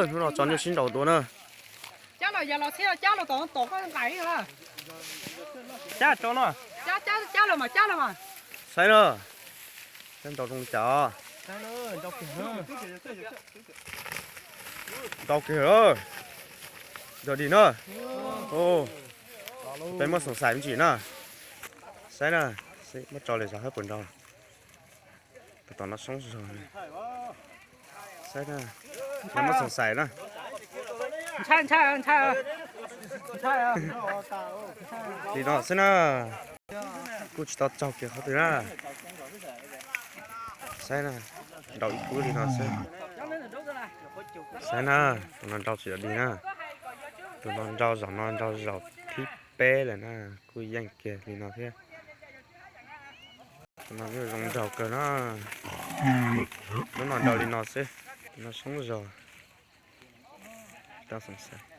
Hnub no tso nyuj sib nraus dua na. Cab los, cab los tom tom koj nqaim. Cab tso no. Cab los mas, cab los mas. Saib na, saib nraus zoo li cas os. Nraus kiag lawm. Yog dig na. Peb muab xoom xaim me ntsis na. Saib na, muab tso li zov hab puas nraus. Tus tom no soob zog. Saib na, muab xoom xaim na. Li no xwb na. Kuj tsis tau tsaug kiag qhov twg na. Saib na, nraus ib kub li no xwb. Saib na, tus no nraus tsis yog dig na. Tus no nraus zaum no nraus zaum thib peb lawm na, kuj yeej kiag li no thiab. Tus no zoo nraug kawg na. Hnub no nraus li no xwb, tus no soob zog. Tau xoom xaim.